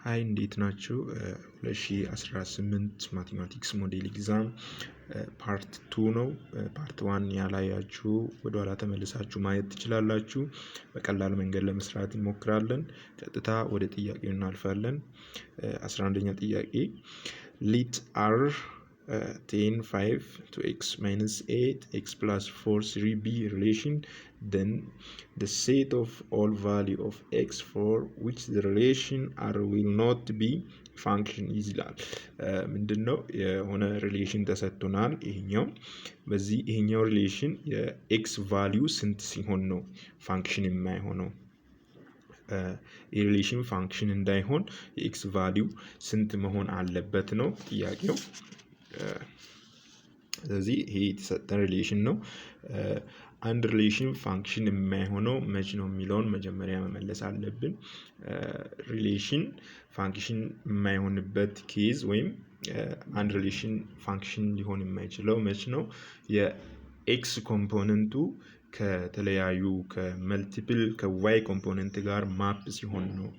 Hi፣ እንዴት ናችሁ? 2018 mathematics model exam part two ነው። Part one ያላያችሁ ወደኋላ ተመልሳችሁ ማየት ትችላላችሁ። በቀላል መንገድ ለመስራት እንሞክራለን። ቀጥታ ወደ ጥያቄው እናልፋለን። 11ኛ ጥያቄ፣ let R 10 5 2 x minus 8 x plus 4 3 be relation, then the set of all value of x for which the relation r will not be function ይላል። ምንድን ነው? የሆነ relation ተሰጥቶናል። ይሄኛው በዚህ ይሄኛው relation የ x value ስንት ሲሆን ነው function የማይሆነው? የ relation function እንዳይሆን የ x value ስንት መሆን አለበት ነው ጥያቄው። ስለዚህ ይሄ የተሰጠን relation ነው። አንድ relation function የማይሆነው መች ነው የሚለውን መጀመሪያ መመለስ አለብን። Relation function የማይሆንበት case ወይም አንድ relation function ሊሆን የማይችለው መች ነው? የ x component ኡ ከተለያዩ ከ multiple ከ y component ጋር map ሲሆን ነው።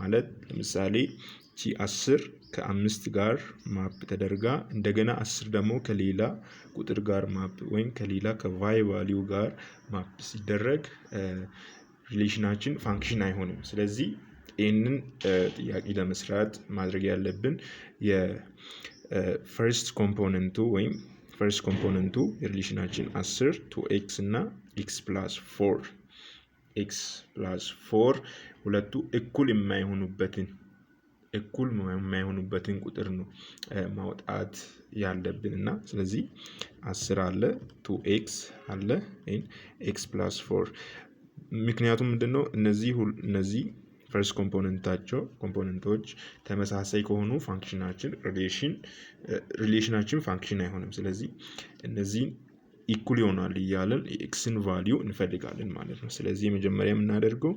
ማለት ለምሳሌ ቺ 10 ከአምስት ጋር map ተደርጋ እንደገና 10 ደግሞ ከሌላ ቁጥር ጋር map ወይም ከሌላ ከ y value ጋር map ሲደረግ relation ኣችን function አይሆንም። ስለዚህ ይህንን ጥያቄ ለመስራት ማድረግ ያለብን የ first component ኡ ወይም first component ኡ የ relation ኣችን 10 two x እና x plus four ሁለቱ እኩል የማይሆኑበትን ቁጥር ነው ማውጣት ያለብን። እና ስለዚህ 10 አለ፣ two x አለ፣ x plus four። ምክንያቱም ምንድነው? እነዚህ first component ኣቸው component ኦች ተመሳሳይ ከሆኑ function ኣችን relation ኣችን function አይሆንም። ስለዚህ እነዚህን እኩል ይሆናል እያለን የ x ን value እንፈልጋለን ማለት ነው። ስለዚህ የመጀመሪያ የምናደርገው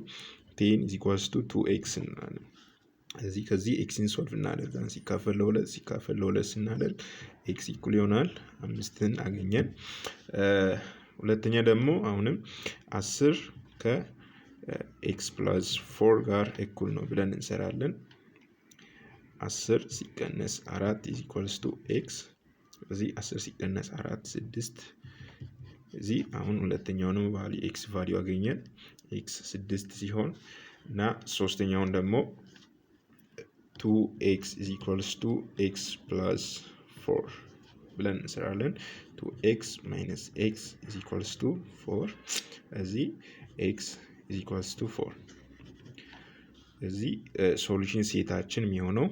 10 is equals to two x እንላለን። እዚህ ከዚህ x ን solve እናደርጋለን። ሲካፈል ለሁለት፣ ሲካፈል ለሁለት ስናደርግ x እኩል ይሆናል አምስትን አገኘን። ሁለተኛ ደግሞ አሁንም 10 ከ x plus four ጋር እኩል ነው ብለን እንሰራለን። 10 ሲቀነስ አራት is equals to x። እዚህ 10 ሲቀነስ አራት ስድስት። እዚህ አሁን ሁለተኛውንም value x value አገኘን፣ x ስድስት ሲሆን። እና ሶስተኛውን ደግሞ two x is equals to x plus four ብለን እንሰራለን። Two x minus x is equals to four። እዚህ x is equals to four። እዚህ solution set ኣችን የሚሆነው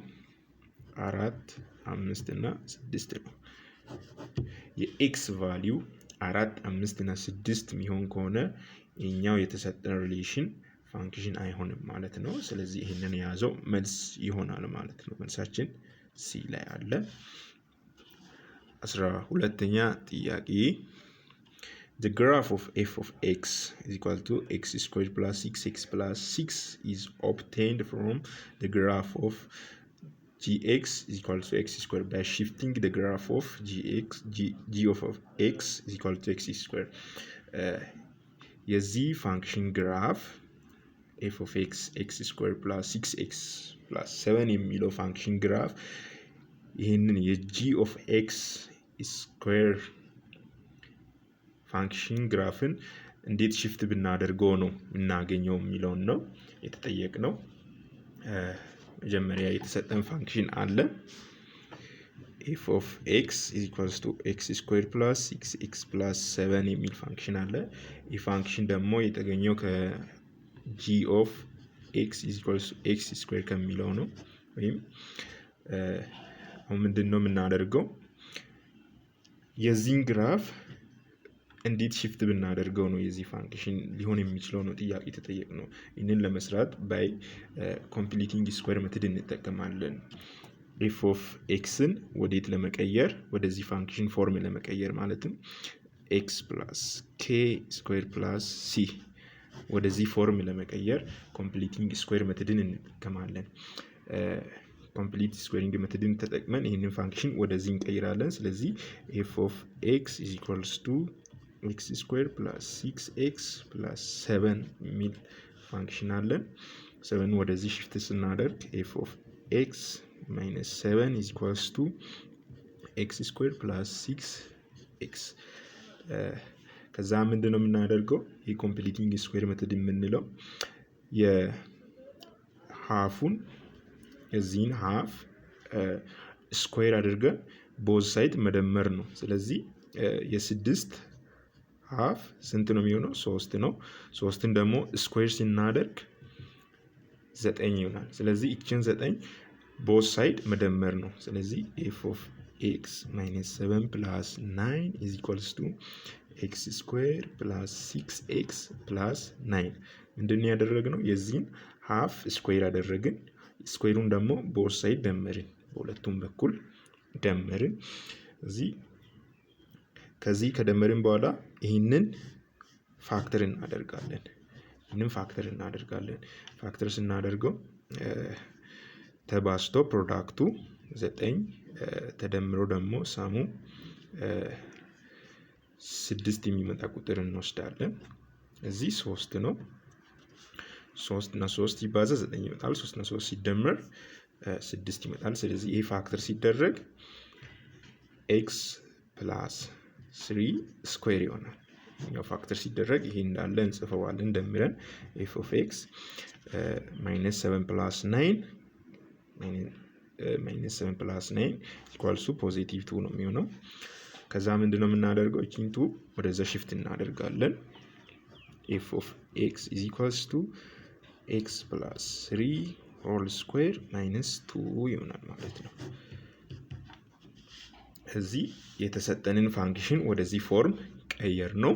አራት፣ አምስት እና ስድስት ነው። የ x value አራት፣ አምስት እና ስድስት የሚሆን ከሆነ ይኛው የተሰጠን relation function አይሆንም ማለት ነው። ስለዚህ ይህንን የያዘው መልስ ይሆናል ማለት ነው። መልሳችን C ላይ አለ። 12ኛ ጥያቄ፣ the graph of f of x is equal to x squared plus 6x plus 6 is obtained from the graph of gx is equal to x squared by shifting the graph of gx g of x is equal to x squared። የዚህ function graph f of x x square plus 6 x plus 7 የሚለው function graph ይህንን የ g of x square function graph ን እንዴት shift ብናደርገው ነው የምናገኘው የሚለውን ነው የተጠየቅነው። መጀመሪያ የተሰጠን function አለ፣ f of x is equals to x square plus six x plus seven የሚል function አለ። ይህ function ደግሞ የተገኘው ከ g of x is equals to x square ከሚለው ነው። ወይም አሁን ምንድን ነው የምናደርገው? የዚህን graph እንዴት shift ብናደርገው ነው የዚህ function ሊሆን የሚችለው ነው ጥያቄ የተጠየቅነው። ይህንን ለመስራት by completing square method እንጠቀማለን። f of x ን ወዴት ለመቀየር? ወደዚህ function form ለመቀየር፣ ማለትም x plus k square plus c ወደዚህ form ለመቀየር completing square method ን እንጠቀማለን። Complete squaring method ን ተጠቅመን ይህንን function ወደዚህ እንቀይራለን። ስለዚህ f of x is equals to x square plus six x plus seven የሚል function አለን። Seven ወደዚህ shift ስናደርግ f of x minus 7 is equals to x square plus 6 x። ከዛ ምንድን ነው የምናደርገው? ይህ completing square method የምንለው የ half ኡን፣ የዚህን half square አድርገን both side መደመር ነው። ስለዚህ የስድስት half ስንት ነው የሚሆነው? ሶስት ነው። ሶስትን ደግሞ square ስናደርግ ዘጠኝ ይሆናል። ስለዚህ ይችን ዘጠኝ both side መደመር ነው። ስለዚህ f of x minus seven plus nine is equals to x square plus six x plus nine። ምንድን ነው ያደረግነው? የዚህን half square አደረግን። Square ኡን ደግሞ both side ደመርን፣ በሁለቱም በኩል ደመርን። እዚህ ከዚህ ከደመርን በኋላ ይህንን factor እናደርጋለን። ይህንን factor እናደርጋለን። Factor ስናደርገው ተባዝቶ product ኡ ዘጠኝ ተደምሮ ደግሞ sum ኡ ስድስት የሚመጣ ቁጥር እንወስዳለን። እዚህ ሶስት ነው። ሶስት እና ሶስት ሲባዛ ዘጠኝ ይመጣል። ሶስት እና ሶስት ሲደመር ስድስት ይመጣል። ስለዚህ ይህ factor ሲደረግ x plus three square ይሆናል። ያው factor ሲደረግ ይሄ እንዳለ እንጽፈዋለን ደምረን። f of x minus seven plus nine, minus seven plus nine equals to positive two ነው የሚሆነው። ከዛ ምንድን ነው የምናደርገው? ይቺን two ወደዛ shift እናደርጋለን። f of x is equals to x plus three whole square minus two ይሆናል ማለት ነው። እዚህ የተሰጠንን function ወደዚህ form ቀየርነው።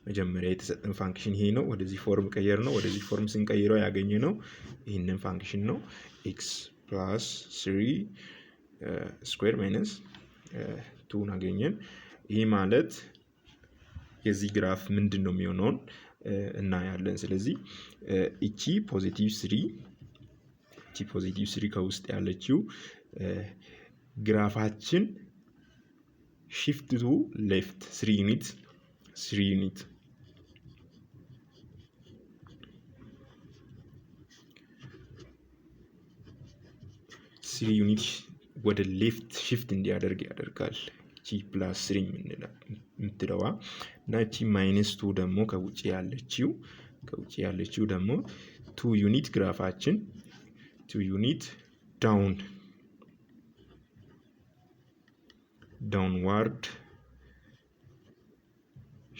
መጀመሪያ የተሰጠን function ይሄ ነው። ወደዚህ form ቀየርነው። ወደዚህ form ስንቀይረው ያገኘነው ይህንን function ነው። x plus three square minus two ን አገኘን። ይህ ማለት የዚህ graph ምንድን ነው የሚሆነውን እናያለን። ስለዚህ እቺ positive three ከውስጥ ያለችው graph ኣችን shift to left 3 unit, 3 unit, 3 unit ወደ left shift እንዲያደርግ ያደርጋል። እቺ plus three የምትለዋ እና እቺ minus two ደግሞ ከውጭ ያለችው ደግሞ 2 unit graph ኣችን 2 unit downward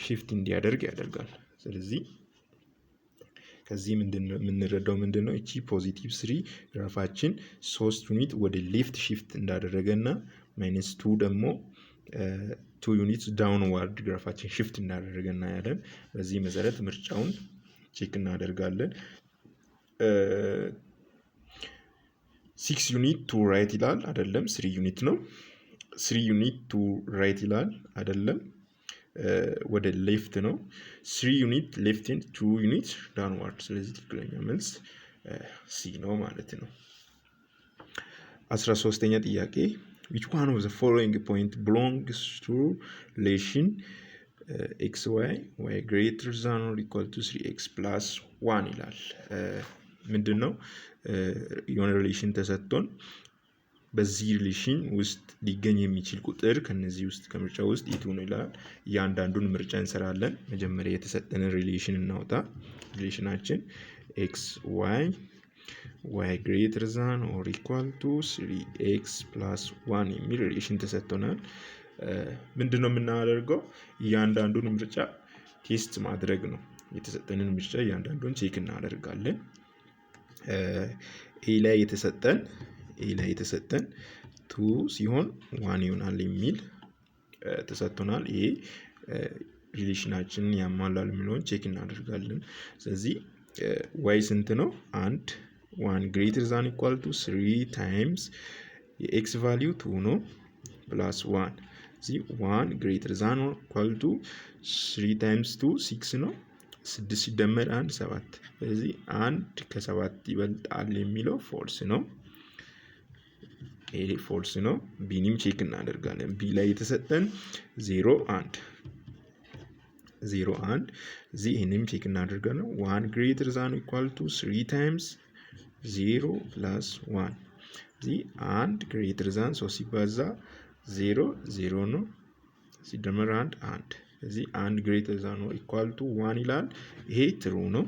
shift እንዲያደርግ ያደርጋል። ስለዚህ ከዚህ የምንረዳው ምንድን ነው? እቺ positive three graph ኣችን 3 unit ወደ left shift እንዳደረገ እና minus two ደግሞ 2 unit downward graph ኣችን shift እንዳደረገ እናያለን። በዚህ መሰረት ምርጫውን check እናደርጋለን። 6 unit to right ይላል፣ አይደለም፣ 3 unit ነው። 3 unit to right ይላል፣ አይደለም፣ ወደ left ነው። 3 unit left, 2 unit downward። ስለዚህ ትክክለኛ መልስ C ነው ማለት ነው። 13ኛ ጥያቄ፣ which one of the following point belongs to relation x y y greater than or equal to 3 x plus 1 ይላል። ምንድን ነው? የሆነ relation ተሰጥቶን በዚህ relation ውስጥ ሊገኝ የሚችል ቁጥር ከነዚህ ውስጥ ከምርጫ ውስጥ የቱ ነው ይላል። እያንዳንዱን ምርጫ እንሰራለን። መጀመሪያ የተሰጠንን relation እናውጣ። Relation ኣችን x y y greater than or equal to three x plus one የሚል relation ተሰጥቶናል። ምንድን ነው የምናደርገው? እያንዳንዱን ምርጫ test ማድረግ ነው። የተሰጠንን ምርጫ እያንዳንዱን check እናደርጋለን። A ላይ የተሰጠን two ሲሆን one ይሆናል የሚል ተሰጥቶናል። ይሄ relation ኣችንን ያሟላል የሚለውን check እናደርጋለን። ስለዚህ y ስንት ነው? አንድ። One greater than equal to three times የ x value two ነው plus one። እዚህ one greater than equal to three times two six ነው። ስድስት ሲደመር አንድ ሰባት። ስለዚህ አንድ ከሰባት ይበልጣል የሚለው false ነው። ይሄ false ነው። B ንም check እናደርጋለን። B ላይ የተሰጠን ዜሮ አንድ፣ ዜሮ አንድ። እዚህ ይህንም check እናደርጋለን። One greater than equal to three times zero plus one። እዚህ አንድ greater than ሶስት ሲባዛ ዜሮ ዜሮ ነው፣ ሲደመር አንድ አንድ። እዚህ አንድ greater than or equal to one ይላል። ይሄ true ነው።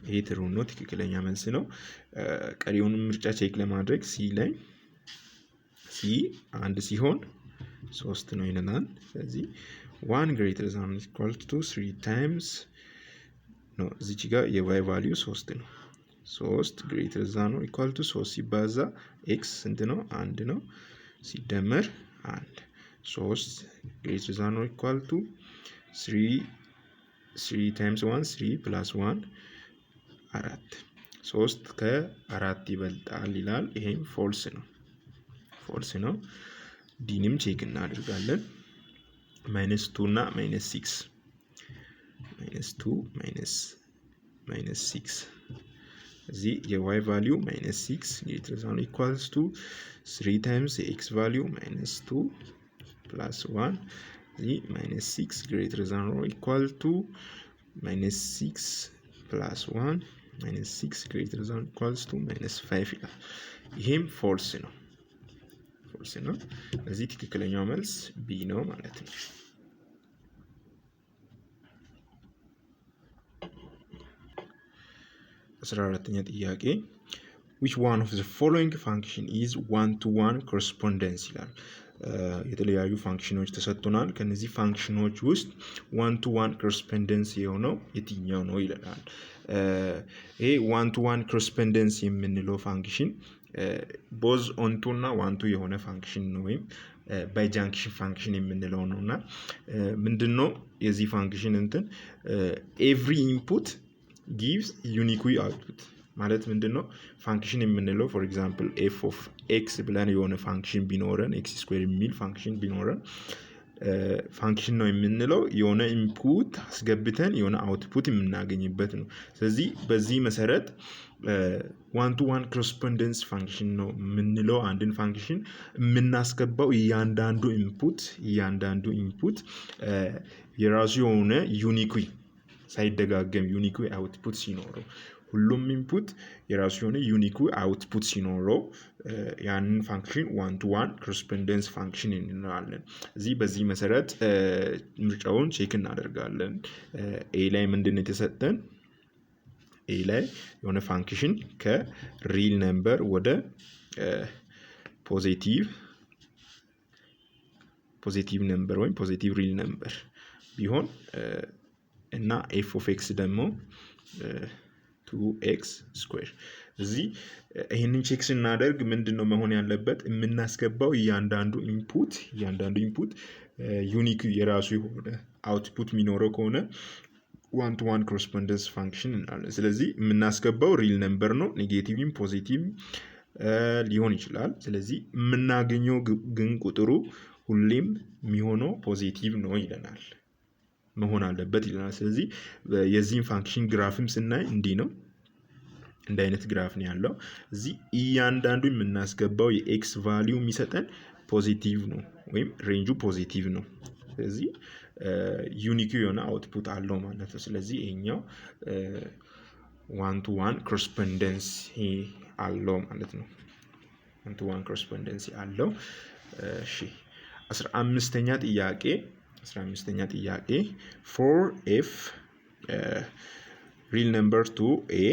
ይሄ true ነው፣ ትክክለኛ መልስ ነው። ቀሪውን ምርጫ check ለማድረግ C ላይ፣ C አንድ ሲሆን ሶስት ነው ይለናል። ስለዚህ one greater than equal to three times ነው። እዚች ጋር የ y value ሶስት ነው። ሶስት greater than or equal to ሶስት ሲባዛ x ስንት ነው? አንድ ነው። ሲደመር አንድ። ሶስት greater than or equal to three, three times one three plus one አራት። ሶስት ከአራት ይበልጣል ይላል። ይሄም false ነው፣ false ነው። D ንም check እናደርጋለን። Minus two እና minus six, minus two minus six። እዚህ የ y value minus six greater than equals to three times የ x value minus two plus one። እዚህ minus six greater than or equal to minus six plus one, minus six greater than equals to minus five ይላል። ይሄም false ነው፣ false ነው። እዚህ ትክክለኛው መልስ B ነው ማለት ነው። 14ኛ ጥያቄ፣ which one of the following function is one to one correspondence ይላል። የተለያዩ function ኖች ተሰጥቶናል። ከነዚህ function ኖች ውስጥ one to one correspondence የሆነው የትኛው ነው ይለናል። ይሄ one to one correspondence የምንለው function both onto እና one to የሆነ function ነው ወይም bijection function የምንለው ነው። እና ምንድን ነው የዚህ function እንትን? Every input gives unique output ማለት ምንድን ነው? Function የምንለው for example f of x ብለን የሆነ function ቢኖረን፣ x square የሚል function ቢኖረን፣ function ነው የምንለው የሆነ input አስገብተን የሆነ output የምናገኝበት ነው። ስለዚህ በዚህ መሰረት one to one correspondence function ነው የምንለው አንድን function የምናስገባው እያንዳንዱ input የራሱ የሆነ unique ሳይደጋገም unique output ሲኖረው፣ ሁሉም input የራሱ የሆነ unique output ሲኖረው ያንን function one to one correspondence function እንለዋለን። እዚህ በዚህ መሰረት ምርጫውን check እናደርጋለን። A ላይ ምንድን ነው የተሰጠን? A ላይ የሆነ function ከ real number ወደ positive number ወይም positive real number ቢሆን እና f of x ደግሞ two x square። እዚህ ይህንን check ስናደርግ ምንድን ነው መሆን ያለበት? የምናስገባው እያንዳንዱ input unique የራሱ የሆነ output የሚኖረው ከሆነ one to one correspondence function እንላለን። ስለዚህ የምናስገባው real number ነው፣ negative ም positive ሊሆን ይችላል። ስለዚህ የምናገኘው ግን ቁጥሩ ሁሌም የሚሆነው positive ነው ይለናል፣ መሆን አለበት ይለናል። ስለዚህ የዚህን function graph ም ስናይ እንዲህ ነው። እንደ አይነት graph ነው ያለው። እዚህ እያንዳንዱ የምናስገባው የ x value የሚሰጠን positive ነው ወይም range ኡ positive ነው። ስለዚህ unique የሆነ output አለው ማለት ነው። ስለዚህ ይሄኛው one to one correspondence አለው ማለት ነው። One to one correspondence አለው። እሺ፣ 15ኛ ጥያቄ፣ 15ኛ ጥያቄ፣ for f real number to a,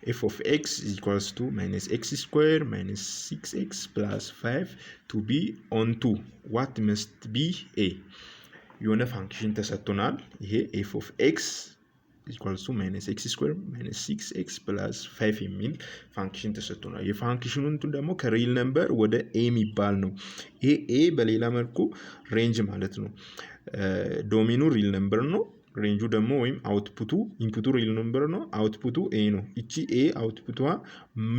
f of x is equals to minus x square minus 6x plus 5 to be onto, what must be a? የሆነ function ተሰጥቶናል። ይሄ f of x equals to minus x square minus 6x plus 5 የሚል function ተሰጥቶናል። የ function ኑ እንትን ደግሞ ከ real number ወደ a የሚባል ነው። ይሄ a በሌላ መልኩ range ማለት ነው። Domain ኑ real number ነው። Range ኡ ደግሞ ወይም output ኡ፣ input ኡ real number ነው። Output ኡ a ነው። እቺ a output ቷ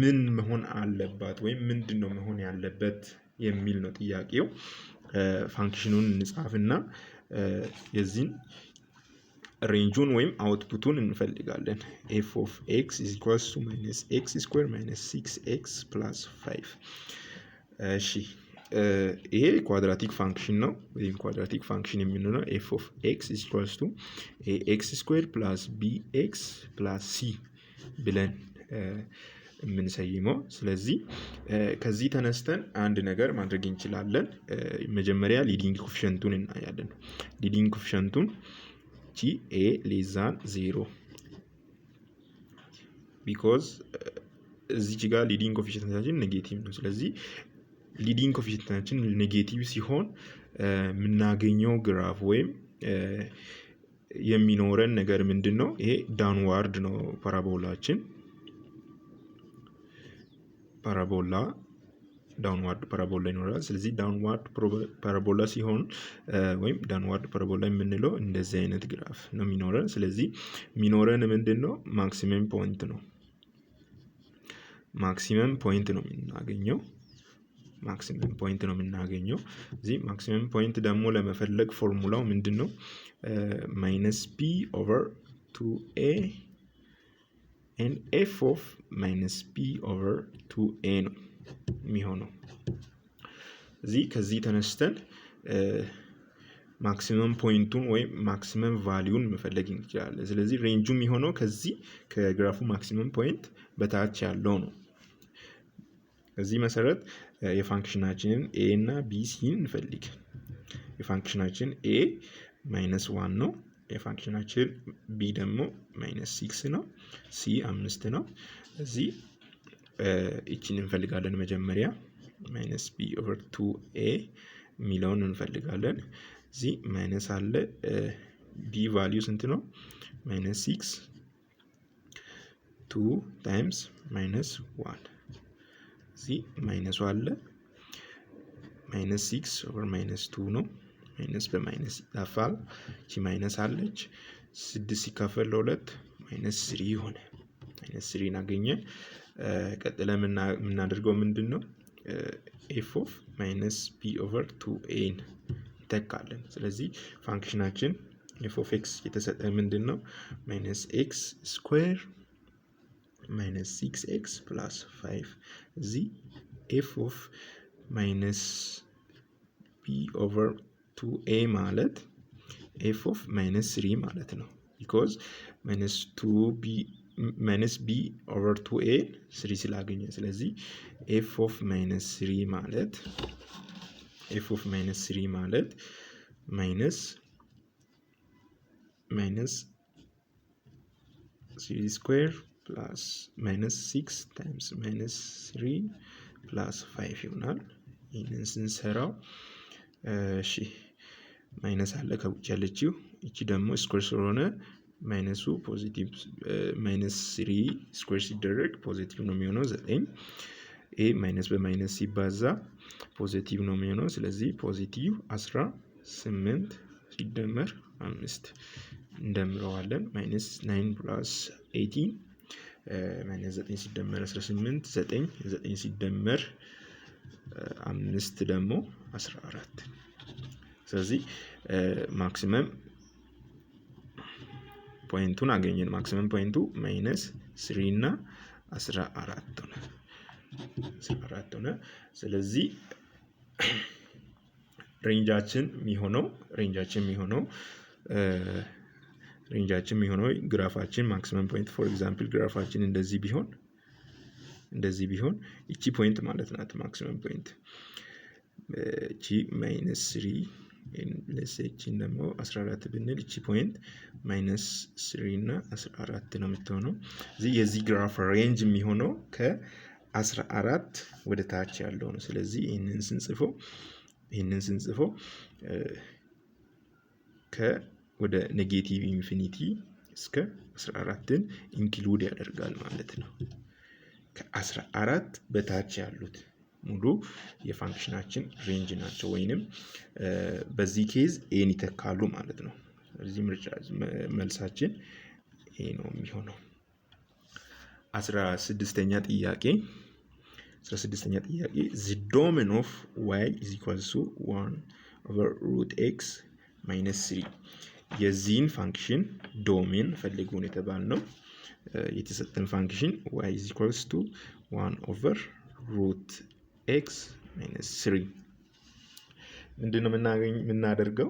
ምን መሆን አለባት ወይም ምንድን ነው መሆን ያለበት የሚል ነው ጥያቄው። Function ኑን እንጻፍና የዚህን range ኡን ወይም output ኡን እንፈልጋለን። f of x is equals to minus x square minus 6x plus 5። እሺ፣ ይሄ quadratic function ነው። ወይም quadratic function የምንለው f of x is equals to x square plus b x plus c ብለን የምንሰይመው። ስለዚህ ከዚህ ተነስተን አንድ ነገር ማድረግ እንችላለን። መጀመሪያ leading coefficient ኡን እናያለን። Leading coefficient ኡን ቺ a less than 0 because እዚች ጋር leading coefficient ኣችን negative ነው። ስለዚህ leading coefficient ኣችን negative ሲሆን የምናገኘው graph ወይም የሚኖረን ነገር ምንድን ነው? ይሄ downward ነው parabola ኣችን። Parabola downward parabola ይኖራል። ስለዚህ downward parabola ሲሆን ወይም downward parabola የምንለው እንደዚህ አይነት graph ነው የሚኖረን። ስለዚህ የሚኖረን ምንድን ነው? Maximum point ነው። Maximum point ነው የምናገኘው። Maximum point ነው የምናገኘው። እዚህ maximum point ደግሞ ለመፈለግ ፎርሙላው ምንድን ነው? Minus b over two a and f of minus b over two a ነው የሚሆነው። እዚህ ከዚህ ተነስተን maximum point ኡን ወይም maximum value ን መፈለግ እንችላለን። ስለዚህ range ኡ የሚሆነው ከዚህ ከ graph ኡ maximum point በታች ያለው ነው። በዚህ መሰረት የ function ኣችንን a እና b c ን እንፈልግ። የ function ኣችን a minus one ነው። የ function ኣችን b ደግሞ minus six ነው። c አምስት ነው። እዚህ ይቺን እንፈልጋለን። መጀመሪያ minus b over two a የሚለውን እንፈልጋለን። እዚህ minus አለ። b value ስንት ነው? Minus six two times minus one። እዚህ minus ኡ አለ። Minus six over minus two ነው። Minus በ minus ይጠፋል። እቺ minus አለች። ስድስት ሲካፈል ለሁለት minus three ሆነ። Minus three ን አገኘን። ቀጥለን የምናደርገው ምንድን ነው? F of minus b over two a ን እንተካለን። ስለዚህ function ኣችን f of x የተሰጠ ምንድን ነው? Minus x square minus six x plus five። እዚህ f of minus b over two a ማለት f of minus three ማለት ነው። Because minus two b minus b over two a three ስላገኘ፣ ስለዚህ f of minus three ማለት f of minus three ማለት minus three square plus minus six times minus three plus five ይሆናል። ይህንን ስንሰራው እሺ minus አለ ከውጭ ያለችው፣ ይቺ ደግሞ square ስለሆነ minus ኡ positive፣ minus three square ሲደረግ positive ነው የሚሆነው ዘጠኝ። ይሄ minus በ minus ሲባዛ positive ነው የሚሆነው። ስለዚህ positive 18 ሲደመር አምስት እንደምረዋለን። Minus nine plus 18፣ minus ዘጠኝ ሲደመር 18 ዘጠኝ፣ ዘጠኝ ሲደመር አምስት ደግሞ 14። ስለዚህ maximum point ኡን አገኘን። Maximum point ኡ minus three እና 14 ሆነ። 14 ሆነ። ስለዚህ range ኣችን የሚሆነው graph ኣችን maximum point፣ for example graph ኣችን እንደዚህ ቢሆን እቺ point ማለት ናት maximum point። እቺ minus three፣ እቺን ደግሞ 14 ብንል እቺ point minus three እና 14 ነው የምትሆነው። እዚህ የዚህ graph range የሚሆነው ከ14 ወደ ታች ያለው ነው። ስለዚህ ይህንን ስንጽፈው ከ ወደ negative infinity እስከ 14ን include ያደርጋል ማለት ነው። ከ14 በታች ያሉት ሙሉ የ function ኣችን range ናቸው ወይንም በዚህ case a ን ይተካሉ ማለት ነው። ስለዚህ ምርጫ መልሳችን A ነው የሚሆነው። 16ኛ ጥያቄ፣ 16ኛ ጥያቄ፣ the domain of y is equals to one over root x minus three፣ የዚህን function domain ፈልጉ ነው የተባልነው። የተሰጠን function y is equals to one over root x minus three። ምንድን ነው የምናደርገው?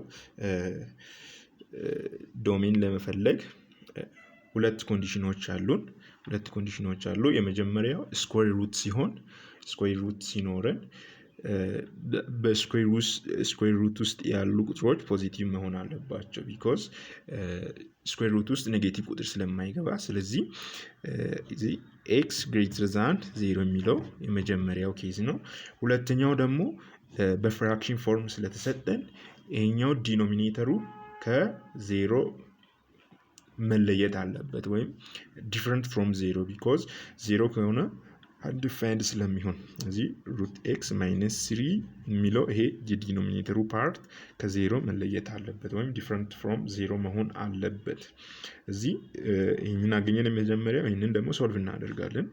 Domain ለመፈለግ ሁለት ሁለት condition ኦች አሉን። ሁለት condition ኦች አሉ። የመጀመሪያው square root ሲሆን፣ square root ሲኖረን በ square root ውስጥ ያሉ ቁጥሮች positive መሆን አለባቸው። Because square root ውስጥ negative ቁጥር ስለማይገባ። ስለዚህ እዚህ x greater than 0 የሚለው የመጀመሪያው case ነው። ሁለተኛው ደግሞ በ fraction form ስለተሰጠን ይሄኛው denominator ኡ ከዜሮ መለየት አለበት ወይም different from 0, because 0 ከሆነ undefined ስለሚሆን። እዚህ root x minus 3 የሚለው ይሄ የ denominator ኡ part ከዜሮ መለየት አለበት ወይም different from 0 መሆን አለበት። እዚህ ይህንን አገኘን የመጀመሪያው፣ ይህንን ደግሞ solve እናደርጋለን።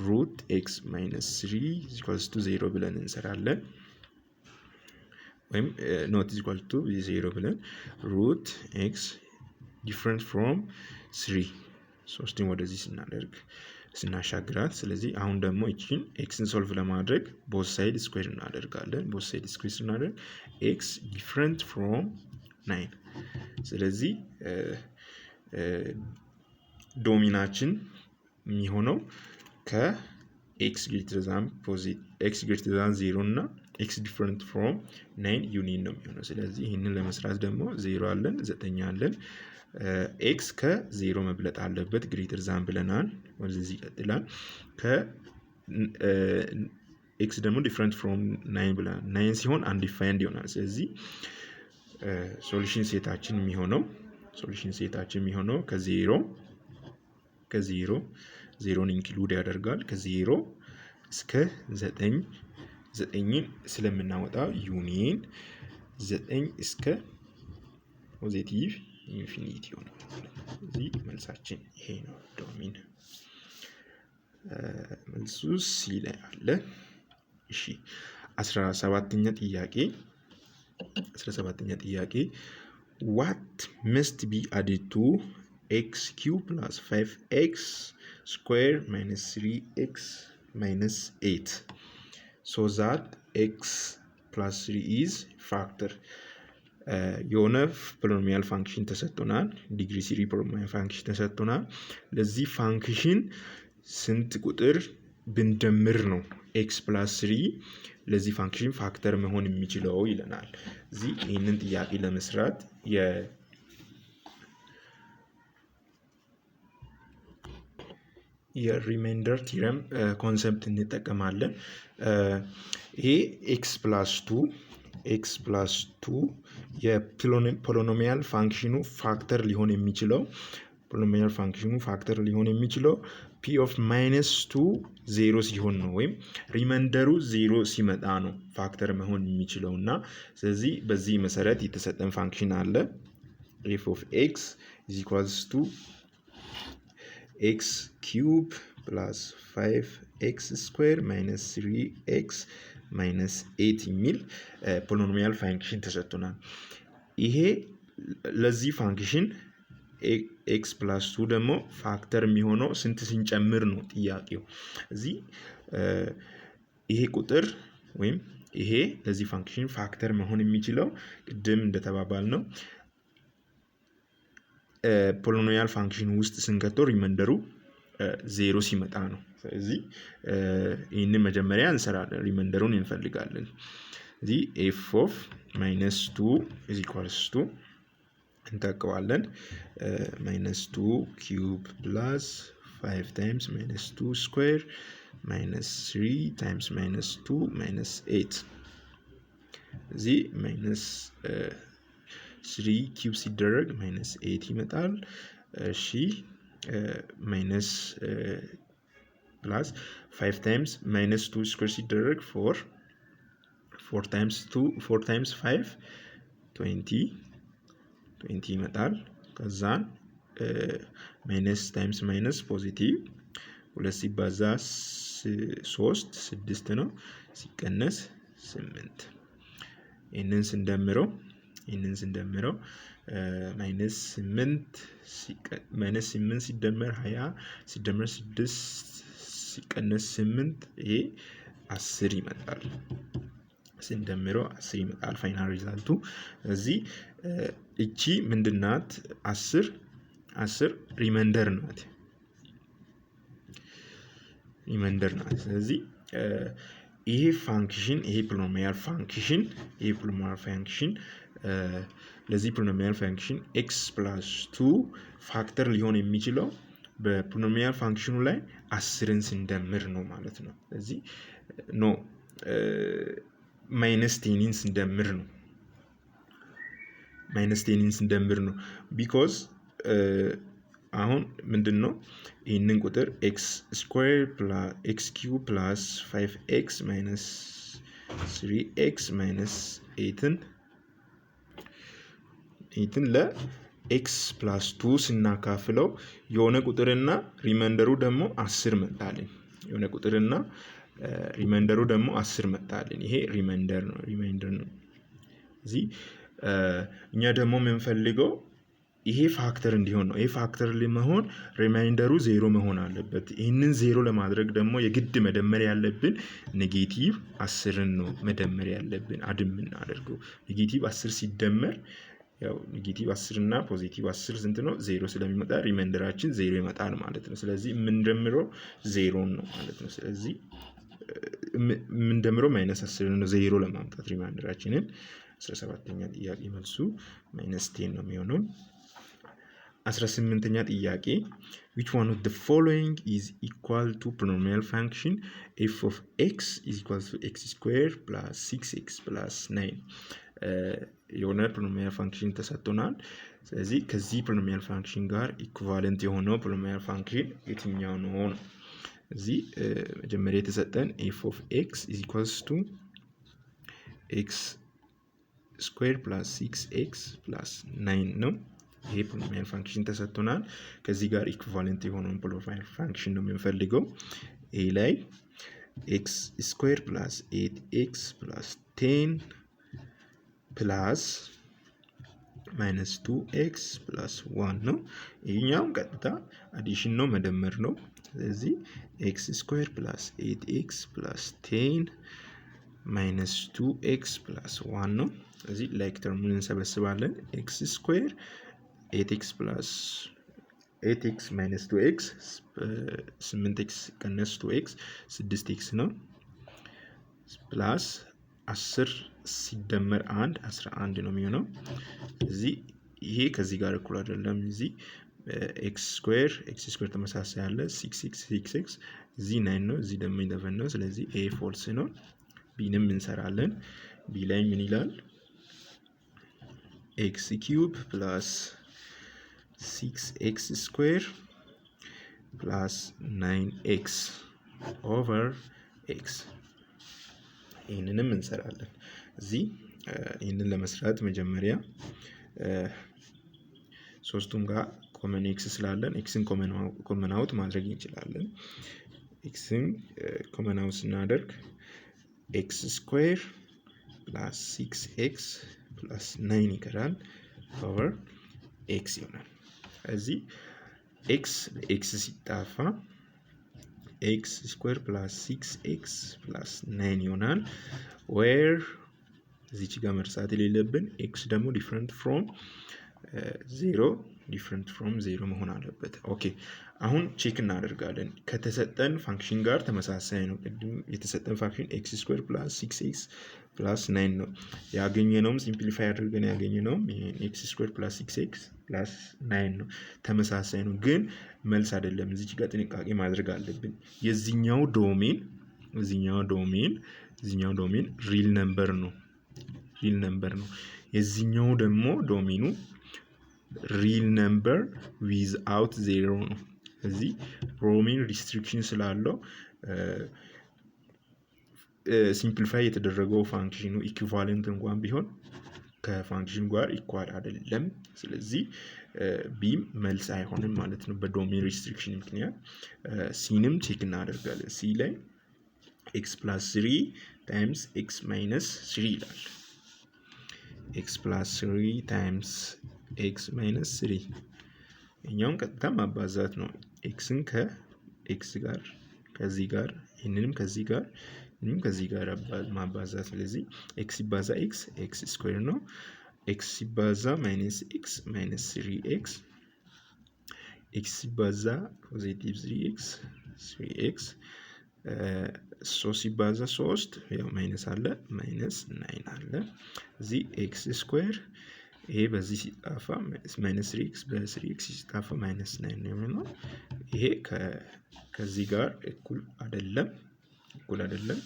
Root x minus 3 equals to 0 ብለን እንሰራለን። ወይም not equal to 0 ብለን root x different from 3፣ ሶስትን ወደዚህ ስናደርግ ስናሻግራት። ስለዚህ አሁን ደግሞ ይቺን x ን solve ለማድረግ both side square እናደርጋለን። Both side square ስናደርግ x different from 9። ስለዚህ domain ኣችን የሚሆነው ከ x greater than 0 እና x different from 9 ዩኒየን ነው የሚሆነው። ስለዚህ ይህንን ለመስራት ደግሞ ዜሮ አለን፣ ዘጠኝ አለን። x ከዜሮ መብለጥ አለበት፣ greater than ብለናል። ወደዚህ ይቀጥላል። ከ x ደግሞ different from 9 ብለናል። 9 ሲሆን undefined ይሆናል። ስለዚህ solution set ኣችን የሚሆነው ከዜሮ፣ ዜሮን include ያደርጋል፣ ከዜሮ እስከ ዘጠኝ፣ ዘጠኝን ስለምናወጣ ዩኒየን ዘጠኝ እስከ positive infinity ይሆናል ማለት ነው። እዚህ መልሳችን ይሄ ነው። Domain መልሱ C ላይ አለ። እሺ፣ 17ኛ ጥያቄ፣ 17ኛ ጥያቄ፦ What must be added to x cube plus 5 x square minus 3 x minus 8 so that x plus 3 is factor? የሆነ polynomial function ተሰጥቶናል። Degree 3 polynomial function ተሰጥቶናል። ለዚህ function ስንት ቁጥር ብንደምር ነው x plus 3 ለዚህ function factor መሆን የሚችለው ይለናል። እዚህ ይህንን ጥያቄ ለመስራት የ remainder theorem concept እንጠቀማለን። ይሄ x plus 2 የ polynomial function ኑ factor ሊሆን የሚችለው፣ polynomial function ኑ factor ሊሆን የሚችለው p of minus 2 0 ሲሆን ነው፣ ወይም remainder ኡ ዜሮ ሲመጣ ነው factor መሆን የሚችለው። እና ስለዚህ በዚህ መሰረት የተሰጠን function አለ፣ f of x is equals to x cube plus 5 x square minus 3 x minus 8 የሚል polynomial function ተሰጥቶናል። ይሄ ለዚህ function x plus 2 ደግሞ factor የሚሆነው ስንት ስንጨምር ነው ጥያቄው። እዚህ ይሄ ቁጥር ወይም ይሄ ለዚህ function factor መሆን የሚችለው ቅድም እንደተባባልነው polynomial function ውስጥ ስንከተው remainder ኡ ዜሮ ሲመጣ ነው። ስለዚህ ይህንን መጀመሪያ እንሰራለን፣ remainder ኡን እንፈልጋለን። እዚህ f of minus 2 is equals to እንጠቀዋለን minus 2 cube plus 5 times minus 2 square minus 3 times minus 2 minus 8። እዚህ minus 3 cube ሲደረግ minus 8 ይመጣል። እሺ፣ minus plus 5 times minus 2 square ሲደረግ 4፣ 4 times 2፣ 4 times 5 20፣ 20 ይመጣል። ከዛን minus times minus positive፣ ሁለት ሲባዛ ሶስት ስድስት ነው፣ ሲቀነስ ስምንት። ይህንን ስንደምረው minus ስምንት፣ minus ስምንት ሲደመር 20 ሲደመር ስድስት ሲቀነስ ስምንት፣ ይሄ 10 ይመጣል። ስንደምረው 10 ይመጣል final result ኡ። እዚህ እቺ ምንድናት? 10 10 remainder ናት፣ remainder ናት። ስለዚህ ይሄ function፣ ይሄ polynomial function ለዚህ polynomial function x plus two factor ሊሆን የሚችለው በ polynomial function ኑ ላይ 10ን ስንደምር ነው ማለት ነው። ስለዚህ no፣ minus 10 ን ስንደምር ነው፣ minus 10 ን ስንደምር ነው። Because አሁን ምንድን ነው፣ ይህንን ቁጥር x square x cube plus five x minus three x minus eight ን ለ x plus two ስናካፍለው የሆነ ቁጥርና remainder ኡ ደግሞ 10 መጣልን። የሆነ ቁጥርና remainder ኡ ደግሞ 10 መጣልን። ይሄ remainder ነው፣ remainder ነው። እዚህ እኛ ደግሞ የምንፈልገው ይሄ factor እንዲሆን ነው። ይሄ factor ለመሆን remainder ኡ ዜሮ መሆን አለበት። ይህንን ዜሮ ለማድረግ ደግሞ የግድ መደመር ያለብን negative 10ን ነው መደመር ያለብን፣ add የምናደርገው። Negative 10 ሲደመር፣ ያው negative 10 እና positive 10 ስንት ነው? ዜሮ ስለሚመጣ remainder ኣችን ዜሮ ይመጣል ማለት ነው። ስለዚህ የምንደምረው ዜሮን ነው ማለት ነው። ስለዚህ የምንደምረው minus 10 ነው ዜሮ ለማምጣት remainder ኣችንን። 17ኛ ጥያቄ መልሱ minus 10 ነው የሚሆነው። 18ኛ ጥያቄ፣ which one of the following is equal to polynomial function f of x is equal to x square plus 6x plus 9? የሆነ polynomial function ተሰጥቶናል። ስለዚህ ከዚህ polynomial function ጋር equivalent የሆነው polynomial function የትኛው ነው ነው። እዚህ መጀመሪያ የተሰጠን f of x is equals to x square plus six x plus nine ነው። ይሄ polynomial function ተሰጥቶናል። ከዚህ ጋር equivalent የሆነውን polynomial function ነው የምንፈልገው። A ላይ x square plus eight x plus 10 plus minus two x plus one ነው። ይህኛውም ቀጥታ addition ነው፣ መደመር ነው። ስለዚህ x square plus eight x plus 10 minus two x plus one ነው። ስለዚህ like term ኡን እንሰበስባለን። x square eight x plus eight x minus two x፣ ስምንት x ቀነስ two x ስድስት x ነው። Plus 10 ሲደመር አንድ 11 ነው የሚሆነው። እዚህ ይሄ ከዚህ ጋር እኩል አይደለም። እዚህ x square x square ተመሳሳይ አለ፣ six x six x፣ እዚህ nine ነው፣ እዚህ ደግሞ 11 ነው። ስለዚህ A false ነው። B ንም እንሰራለን። B ላይ ምን ይላል? X cube plus six x square plus nine x over x፣ ይህንንም እንሰራለን። እዚህ ይህንን ለመስራት መጀመሪያ ሶስቱም ጋር common x ስላለን x ን common out ማድረግ እንችላለን። x ን common out ስናደርግ x square plus six x plus nine ይቀራል፣ over x ይሆናል። እዚህ x በ x ሲጣፋ x square plus six x plus nine ይሆናል። Where እዚች ጋር መርሳት የሌለብን x ደግሞ different from zero፣ different from zero መሆን አለበት። Okay፣ አሁን check እናደርጋለን። ከተሰጠን function ጋር ተመሳሳይ ነው። ቅድም የተሰጠን function x square plus six x plus nine ነው። ያገኘነውም፣ simplify አድርገን ያገኘነውም x square plus six x plus nine ነው። ተመሳሳይ ነው፣ ግን መልስ አይደለም። እዚች ጋር ጥንቃቄ ማድረግ አለብን። የዚህኛው domain real number ነው፣ real number ነው። የዚህኛው ደግሞ domain ኑ real number without zero ነው። እዚህ domain restriction ስላለው simplify የተደረገው function ኑ equivalent እንኳን ቢሆን ከ function ጋር equal አይደለም። ስለዚህ B ም መልስ አይሆንም ማለት ነው በ domain restriction ምክንያት። C ንም check እናደርጋለን። C ላይ x plus three times x minus three ይላል። x plus three times x minus three፣ እኛውን ቀጥታ ማባዛት ነው። x ን ከ x ጋር፣ ከዚህ ጋር፣ ይህንንም ከዚህ ጋር፣ ይህንንም ከዚህ ጋር ማባዛት። ስለዚህ x ሲባዛ x x square ነው። x ሲባዛ minus x minus three x x ሲባዛ positive 3 x 3 x 3 ሲባዛ 3 ያው minus አለ minus 9 አለ። እዚህ x square ይሄ በዚህ ሲጣፋ minus 3 x በ3 x ሲጣፋ minus 9 ነው የሚሆነው። ይሄ ከዚህ ጋር እኩል አይደለም፣ እኩል አይደለም።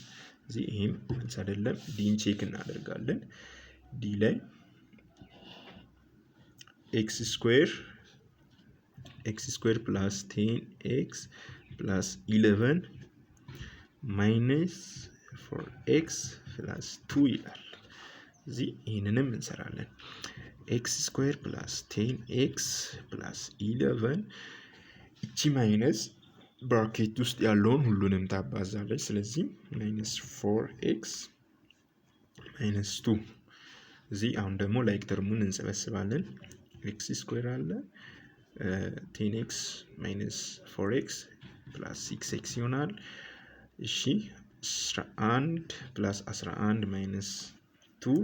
እዚህ ይሄም መልስ አይደለም። D ን check እናደርጋለን። D ላይ x square x square plus 10 x plus 11 minus 4 x plus 2 ይላል። እዚህ ይህንንም እንሰራለን። x square plus 10 x plus 11 እቺ minus bracket ውስጥ ያለውን ሁሉንም ታባዛለች። ስለዚህ minus 4 x minus 2። እዚህ አሁን ደግሞ like term ኡን እንሰበስባለን። x square አለ፣ 10 x minus 4 x plus 6 x ይሆናል። እሺ፣ 11 plus 11 minus 2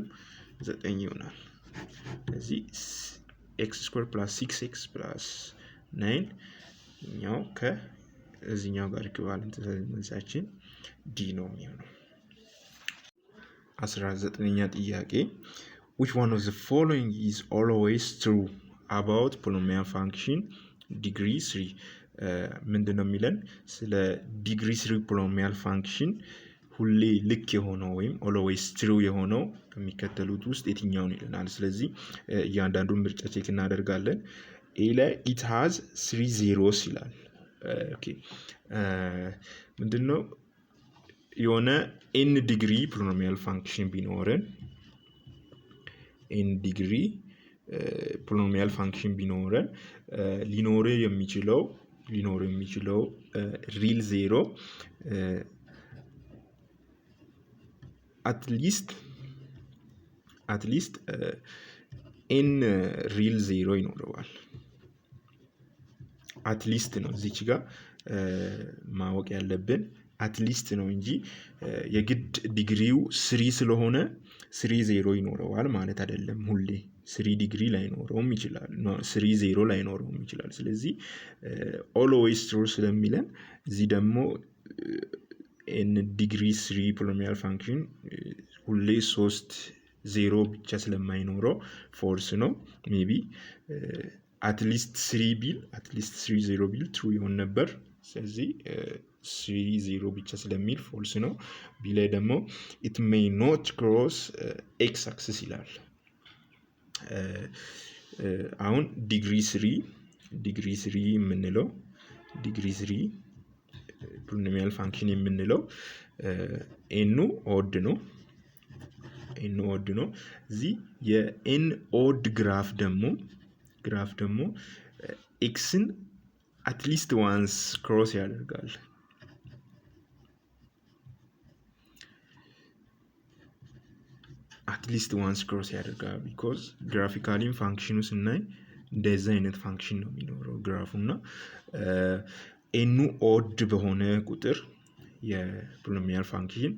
9 ይሆናል። ስለዚህ x square plus 6 x plus 9 እኛው ከዚህኛው ጋር equivalent፣ መልሳችን D ነው የሚሆነው። 19ኛ ጥያቄ፣ which one of the following is always true about polynomial function degree 3? ምንድን ነው የሚለን? ስለ ዲግሪ 3 polynomial function ሁሌ ልክ የሆነው ወይም always true የሆነው ከሚከተሉት ውስጥ የትኛውን ይለናል። ስለዚህ እያንዳንዱን ምርጫ check እናደርጋለን። A ላይ it has three zeros ይላል። Okay፣ ምንድነው? የሆነ n degree polynomial function ቢኖረን፣ n degree polynomial function ቢኖረን ሊኖር የሚችለው real zero at least n real zero ይኖረዋል። At least ነው እዚች ጋር ማወቅ ያለብን፣ at least ነው እንጂ የግድ degree ው three ስለሆነ three zero ይኖረዋል ማለት አይደለም። ሁሌ three degree ላይኖረውም ይችላል፣ three zero ላይኖረውም ይችላል። ስለዚህ always true ስለሚለን እዚህ ደግሞ n degree three polynomial function ሁሌ ሶስት ዜሮ ብቻ ስለማይኖረው false ነው። Maybe at least three ቢል፣ at least three zero ቢል true ይሆን ነበር። ስለዚህ three zero ብቻ ስለሚል false ነው። B ላይ ደግሞ it may not cross x axis ይላል። አሁን degree three የምንለው፣ degree three polynomial function የምንለው n ኑ odd ነው። n ኑ odd ነው። እዚህ የ n odd graph ደግሞ x ን at least once cross ያደርጋል። At least once cross ያደርጋል። Because graphically ም function ኑ ስናይ እንደዚህ አይነት function ነው የሚኖረው graph ኡ። እና n ኑ odd በሆነ ቁጥር የ polynomial function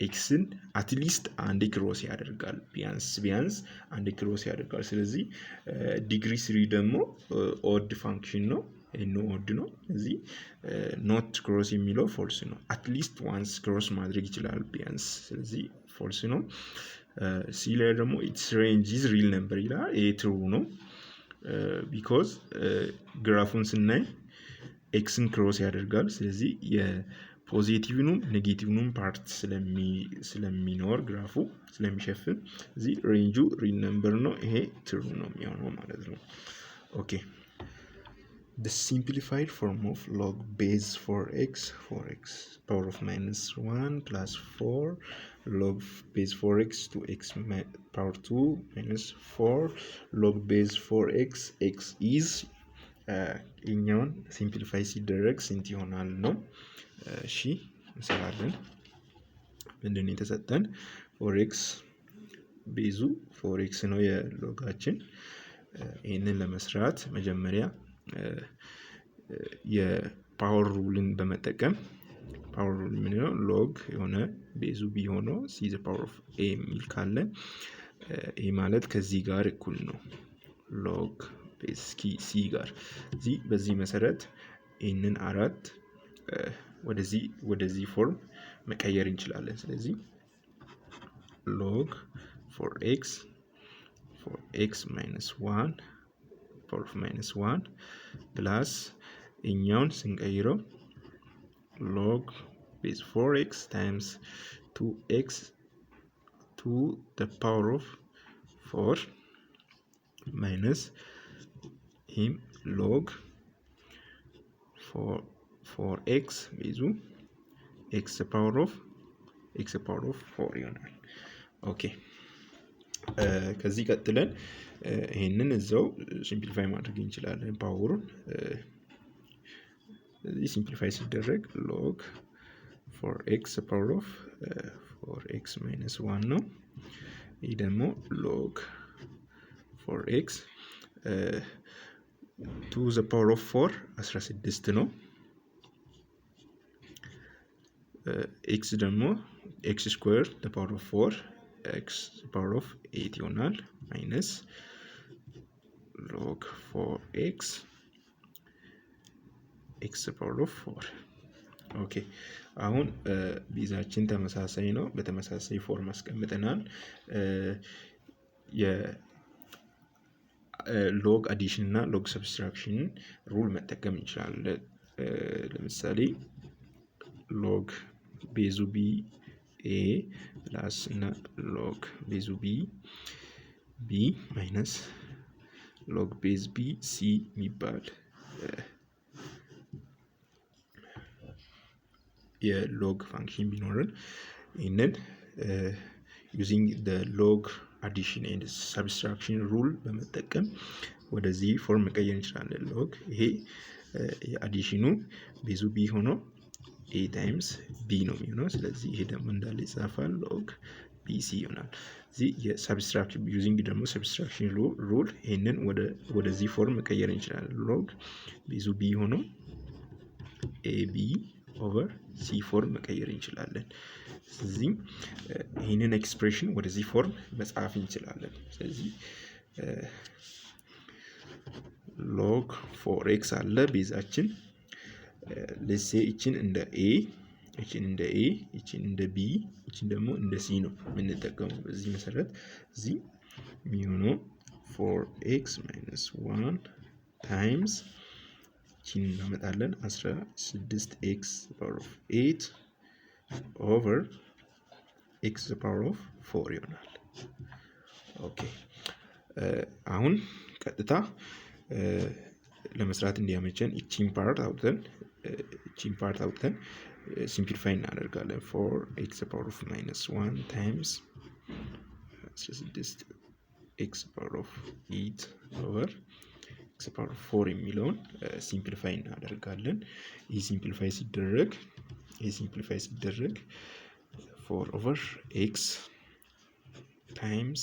x ን at least አንዴ cross ያደርጋል። ቢያንስ ቢያንስ አንዴ cross ያደርጋል። ስለዚህ degree three ደግሞ odd function ነው። n ኑ odd ነው። እዚህ not cross የሚለው false ነው። At least once cross ማድረግ ይችላል ቢያንስ። ስለዚህ false ነው። C ላይ ደግሞ its range is real number ይላል። ይሄ true ነው። Because graph ኡን ስናይ x ን cross ያደርጋል። ስለዚህ የ positive ኑም negative ኑም part ስለሚኖር graph ኡ ስለሚሸፍን እዚህ range ኡ real number ነው። ይሄ true ነው የሚሆነው ማለት ነው። Okay፣ the simplified form of log base 4x 4x power of minus 1 plus 4 log base 4x 2x power 2 minus 4 log base 4x x is ይኛውን simplify ሲደረግ ስንት ይሆናል ነው። እሺ፣ እንሰራለን። ምንድን ነው የተሰጠን? Four x፣ base ኡ four x ነው የ log ኣችን። ይህንን ለመስራት መጀመሪያ የ power rule ን በመጠቀም፣ power rule የምንለው log የሆነ base ኡ b ሆኖ c the power of a የሚል ካለ ይህ ማለት ከዚህ ጋር እኩል ነው። Log base c ጋር። እዚህ በዚህ መሰረት ይህንን አራት ወደዚህ form መቀየር እንችላለን። ስለዚህ log 4x minus 1 power of minus 1 plus እኛውን ስንቀይረው log base 4x times 2x to the power of 4 minus ይህም log 4x base ኡ x power of 4 ይሆናል። Okay፣ ከዚህ ቀጥለን ይሄንን እዛው simplify ማድረግ እንችላለን power ኡን። እዚህ simplify ሲደረግ log 4x power of 4x minus 1 ነው። ይህ ደግሞ log 4x to the power of 4 16 ነው። x ደግሞ x square the power of 4 x power of 8 ይሆናል minus log 4x x power of 4። Okay፣ አሁን base ኣችን ተመሳሳይ ነው። በተመሳሳይ form አስቀምጠናል። የ log addition እና log subtraction rule መጠቀም እንችላለን። ለምሳሌ log base ኡ b a plus እና log base ኡ b b minus log base b c የሚባል የ log function ቢኖረን ይህንን using log addition and subtraction rule በመጠቀም ወደዚህ form መቀየር እንችላለን። Log ይሄ የ addition ኑ base ኡ b ሆኖ a times b ነው የሚሆነው። ስለዚህ ይሄ ደግሞ እንዳለ ይጻፋል፣ log b c ይሆናል። እዚህ የ subtraction using ደግሞ subtraction rule ይሄንን ወደዚህ form መቀየር እንችላለን። Log base ኡ b ሆኖ a b over c form መቀየር እንችላለን። ስለዚህ ይህንን expression ወደዚህ form መጻፍ እንችላለን። ስለዚህ log 4x አለ base ኣችን፣ let's say ይችን እንደ a፣ ይችን እንደ a፣ ይችን እንደ b፣ ይችን ደግሞ እንደ c ነው የምንጠቀመው። በዚህ መሰረት እዚህ የሚሆነው 4x minus 1 times ይችን እናመጣለን 16 x power of 8 over x power of 4 ይሆናል። Okay፣ አሁን ቀጥታ ለመስራት እንዲያመቸን ይቺን part አውጥተን simplify እናደርጋለን። 4 x power of minus 1 times 16 x power of 8 over x power of 4 የሚለውን simplify እናደርጋለን። ይህ simplify ሲደረግ 4 over x times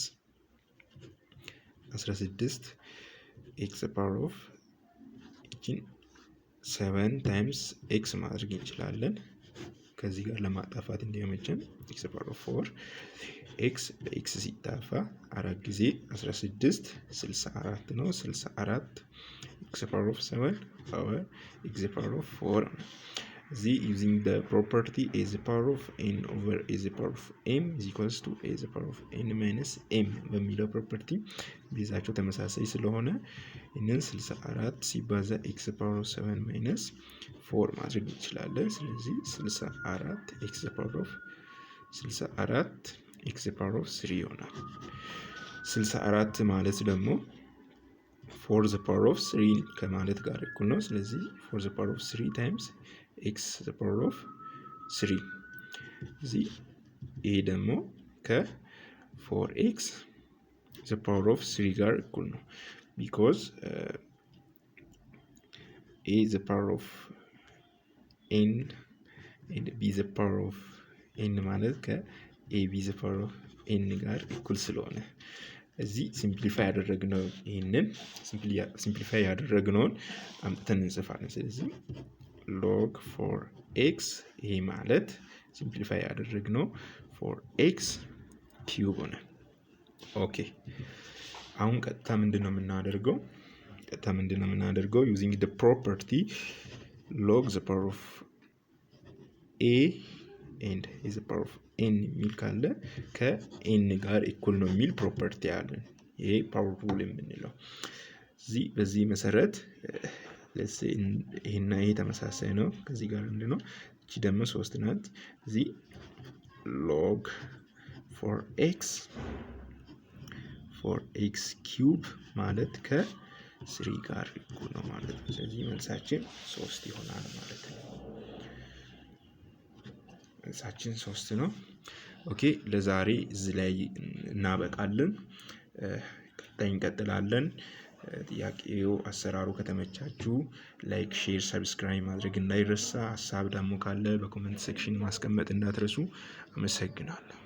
16 x power of ይችን 7 times x ማድረግ እንችላለን። ከዚህ ጋር ለማጣፋት እንዲያመቸን x power of 4፣ x በ x ሲጣፋ አራት ጊዜ 16 64 ነው። 64 x power of 7 over x power of 4 ነው። እዚህ using the property a the power of n over a the power of m is equals to a the power of n minus m በሚለው property base ኣቸው ተመሳሳይ ስለሆነ ይህንን 64 ሲባዛ x power of 7 minus 4 ማድረግ እንችላለን። ስለዚህ 64 x power of 64 x power of 3 ይሆናል። 64 ማለት ደግሞ 4 the power of 3 ከማለት ጋር እኩል ነው። ስለዚህ 4 the power of 3 times x the power of 3፣ እዚህ ይሄ ደግሞ ከ 4 x the power of 3 ጋር እኩል ነው። Because a the power of n and b the power of n ማለት ከ a b the power of n ጋር እኩል ስለሆነ እዚህ simplify ያደረግነው ይህንን simplify ያደረግነውን አምጥተን እንጽፋለን። ስለዚህ log 4x ይሄ ማለት simplify ያደረግነው 4x cube ሆነ። Okay፣ አሁን ቀጥታ ምንድን ነው የምናደርገው? ቀጥታ ምንድን ነው የምናደርገው? Using the property log the power of a and a the power of n የሚል ካለ ከ n ጋር እኩል ነው የሚል property አለን። ይሄ power rule የምንለው እዚህ በዚህ መሰረት ይሄና ይሄ ተመሳሳይ ነው። ከዚህ ጋር ምንድን ነው? እቺ ደግሞ ሶስት ናት። እዚህ log 4x cube ማለት ከ three ጋር እኩል ነው ማለት ነው። ስለዚህ መልሳችን ሶስት ይሆናል ማለት ነው። መልሳችን ሶስት ነው። Okay፣ ለዛሬ እዚህ ላይ እናበቃለን። ቀጣይ እንቀጥላለን። ጥያቄው አሰራሩ ከተመቻችሁ like፣ share፣ subscribe ማድረግ እንዳይረሳ። ሀሳብ ደግሞ ካለ በ comment section ማስቀመጥ እንዳትረሱ። አመሰግናለሁ።